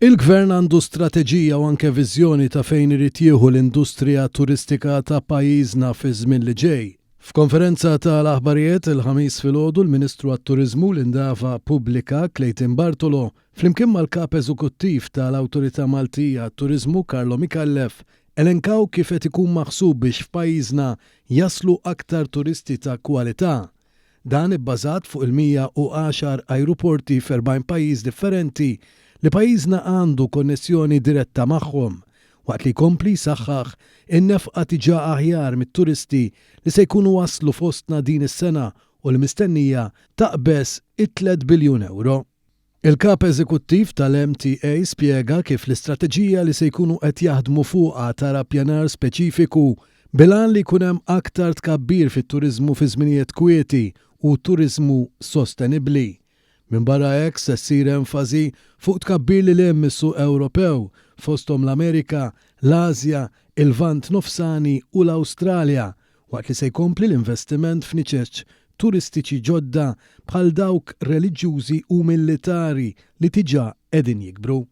Il-Gvern għandu strateġija u anke viżjoni ta' fejn irid jieħu l-industrija turistika ta' pajjiżna fiż-żmien li ġej. F'konferenza tal-aħbarijiet il-Ħamis filgħodu l-Ministru għat-Turiżmu u l-Indafa Pubblika Clayton Bartolo flimkien mal-Kap Eżekuttiv tal-Awtorità Maltija għat-Turiżmu Carlo Micallef elenkaw kif qed ikun maħsub biex f'pajjiżna jaslu aktar turisti ta' kwalità. Dan ibbażat fuq il-110 ajruporti f'40 pajjiż differenti li pajjiżna għandu konnessjoni diretta magħhom, waqt li jkompli jsaħħaħ in-nefqa diġà aħjar mit-turisti li se jkunu waslu fostna din is-sena u li mistennija taqbeż it-tliet biljun ewro. Il-Kap Eżekuttiv tal-MTA spjega kif l-istrateġija li se jkunu qed jaħdmu fuqha tara ppjanar speċifiku bil-għan li jkun hemm aktar tkabbir fit-turiżmu fi żminijiet kwieti u turiżmu sostenibbli. Minbarra hekk se ssir enfasi fuq tkabbir lil hinn mis-suq Ewropew, fosthom l-Amerika, l-Asja, il-Lvant Nofsani u l-Awstralja, waqt li se jkompli l-investiment f'niċeċ turistiċi ġodda bħal dawk reliġjużi u millitari li diġà qegħdin jikbru.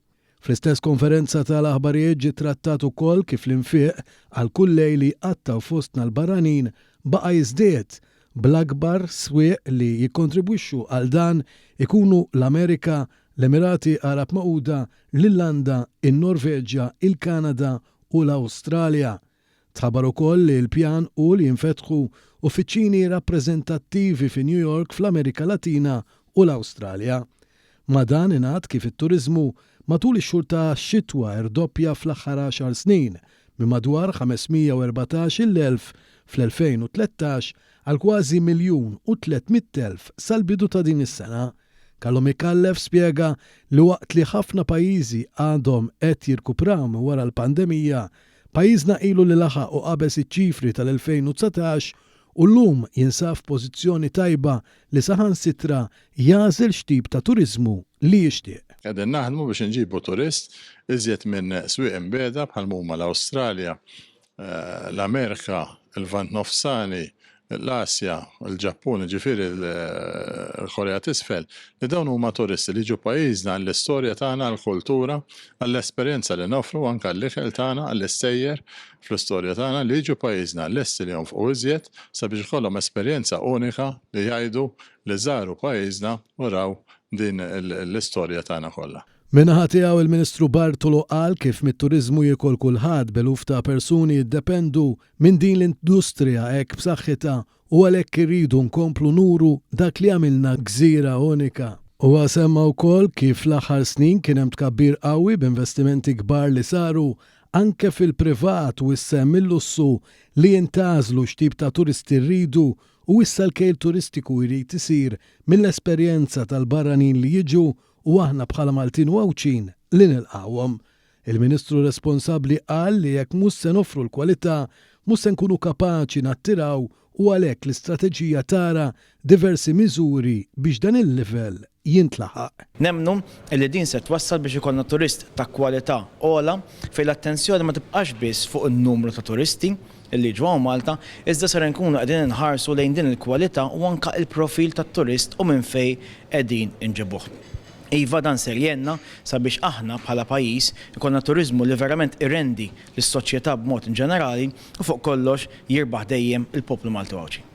Fl-istess konferenza tal-aħbarijiet ġie trattat ukoll kif l-infiq għal kull lejl li jqattgħu fostna l-barranin baqa' jiżdied, bl-akbar swieq li jikkontribwixxu għal dan ikunu l-Amerika, l-Emirati Għarab Magħquda, l-Irlanda, in-Norveġja, il-Kanada u l-Awstralja. Tħabbar ukoll li l-pjan hu li jinfetħu uffiċini rappreżentattivi fi New York fl-Amerika Latina u l-Awstralja. Ma' dan ingħad kif it-turiżmu matul ix-xhur ta' xitwa rdoppja fl-aħħar għaxar snin, minn madwar 514,000 fl-2013 għal kważi 1,300,000 sal-bidu ta' din is-sena. Carlo Micallef spjega li waqt li ħafna pajjiżi għadhom qed jirkupraw minn wara l-pandemija, pajjiżna ilu li laħaq u qabeż iċ-ċifri tal-2019 u llum jinsab f'pożizzjoni tajba li saħansitra jagħżel x'tip ta' turiżmu li jixtieq. Qegħdin naħdmu biex inġibu turist iżjed minn swieq imbiegħda bħal m'huma l-Awstralja, l-Amerika, il-Lvant Nofsani, l-Asja, il-Ġappun, jiġifieri l-Korea t'Isfel, li dawn huma turisti li jiġu pajjiżna għall-istorja tagħna, għall-kultura, għall-esperjenza li noffru, anke għall-ikel tagħna, għall-istejjer fl-istorja tagħna, li jiġu pajjiżna lesti li jonfqu iżjed sabiex ikollhom esperjenza unika li jgħidu li żaru pajjiżna u raw din l-istorja tagħna kollha. Min-naħa tiegħu il-Ministru Bartolo qal kif mit-turiżmu jiekol kulħadd b'eluf ta' persuni jiddependu minn din l-industrija hekk b'saħħitha u għalhekk irridu nkomplu nuru dak li jagħmilna gżira unika. Huwa semma wkoll kif fl-aħħar snin kien hemm tkabbir qawwi b'investimenti kbar li saru anke fil-privat u s-sehem mil-lussu li jintgħażlu x'tip ta' turisti rridu u issa l-kejl turistiku jrid isir mill-esperjenza tal-barranin li jiġu u aħna bħala Maltin u Għawdxin li nilqgħuhom. Il-Ministru responsabbli qal li jekk mhux se noffru l-kwalità, mhux se nkunu kapaċi nattiraw u għalhekk l-istrateġija tara diversi miżuri biex dan il-livell jintlaħaq. Nemmnu li din se twassal biex ikollna turist ta' kwalità ogħla fejn l-attenzjoni ma tibqax biss fuq in-numru ta' turisti li jiġu hawn Malta, iżda ser inkunu qegħdin inħarsu lejn din il-kwalità u anke l-profil tat-turist u minn fejn qegħdin inġibuh. Iva dan ser jgħinna sabiex aħna bħala pajjiż ikollna turiżmu li verament irendi lis-soċjetà b'mod inġenerali u fuq kollox jirbaħ dejjem il-poplu Malti u Għawdxi.